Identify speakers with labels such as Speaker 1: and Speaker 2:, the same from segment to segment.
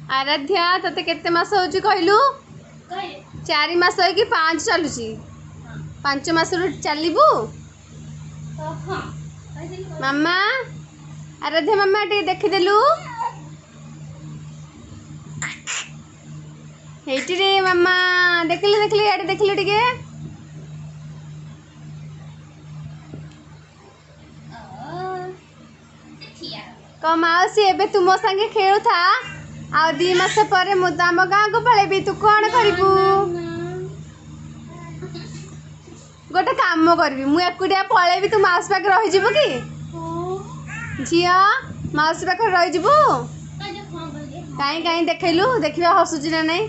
Speaker 1: ଆରାଧ୍ୟା, ତତେ କେତେ ମାସ ହଉଛି କହିଲୁ? 4 ମାସ ହେଇକି 5 ଚାଲୁଛି। 5 ମାସରୁ ଚାଲିବୁ? ମାମା, ଆରାଧ୍ୟା ମାମା, ଟିକେ ଦେଖିଦେଲୁ। ହେଇଟି ରେ ମାମା, ଦେଖିଲୁ ଦେଖିଲୁ, ଇଆଡ଼େ ଦେଖିଲୁ ଟିକେ। କହ ମାଉସୀ, ଏବେ ତୁ ମୋ ସାଙ୍ଗେ ଖେଳୁଥା, ଆଉ 2 ମାସ ପରେ ମୁଁ ତ ଆମ ଗାଁକୁ ପଳେଇବି, ତୁ କ'ଣ କରିବୁ? ଗୋଟେ କାମ କରିବି, ମୁଁ ଏକୁଟିଆ ପଳେଇବି, ତୁ ମାଉସୀ ପାଖରେ ରହିଯିବୁ କି? ଝିଅ, ମାଉସୀ ପାଖରେ ରହିଯିବୁ? କାହିଁ କାହିଁ, ଦେଖେଇଲୁ, ଦେଖିବା ହସୁଛି ନା ନାଇଁ।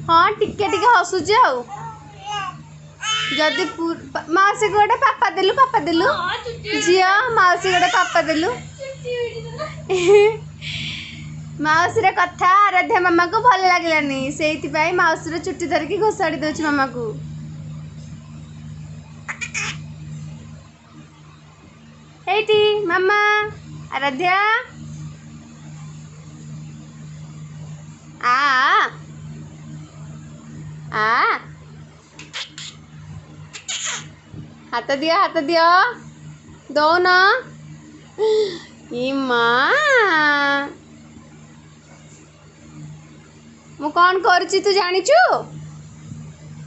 Speaker 1: ହଁ, ଟିକେ ଟିକେ ହସୁଛି। ଆଉ ଯଦି ମାଉସୀକୁ ଗୋଟେ ପାପା ଦେଲୁ, ପାପା ଦେଲୁ ଝିଅ, ମାଉସୀ ଗୋଟେ ପାପା ଦେଲୁ। ମାଉସୀର କଥା ଆରାଧ୍ୟା ମାମାକୁ ଭଲ ଲାଗିଲାନି, ସେଇଥିପାଇଁ ମାଉସୀର ଚୁଟି ଧରିକି ଘୋଷାଡ଼ି ଦଉଛି ମାମାକୁ। ହେଇଟି ମାମା, ଆରାଧ୍ୟା, ଆ ଆ, ହାତ ଦିଅ, ହାତ ଦିଅ, ଦଉନ। ମା, ମୁଁ କ'ଣ କରୁଛି ତୁ ଜାଣିଛୁ?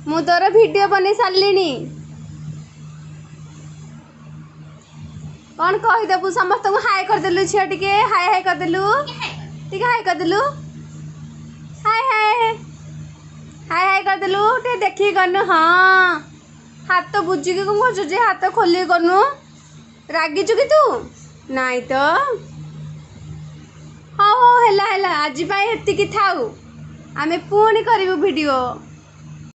Speaker 1: ମୁଁ ତୋର ଭିଡ଼ିଓ ବନେଇ ସାରିଲିଣି। କ'ଣ କହିଦେବୁ ସମସ୍ତଙ୍କୁ? ହାଏ କରିଦେଲୁ ଝିଅ, ଟିକେ ହାଏ ହାଏ କରିଦେଲୁ, ଟିକେ ହାଏ କରିଦେଲୁ, ହାଏ ହାଏ ହାଏ ହାଏ କରିଦେଲୁ। ଟିକେ ଦେଖିକି କରିନୁ। ହଁ, ହାତ ବୁଜିକି କ'ଣ କରୁଛୁ ଯେ? ହାତ ଖୋଲିକି କରୁନୁ। ରାଗିଛୁ କି ତୁ? ନାଇଁ ତ? ହଉ ହଉ, ହେଲା ହେଲା, ଆଜି ପାଇଁ ଏତିକି ଥାଉ, ଆମେ ପୁଣି କରିବୁ ଭିଡ଼ିଓ।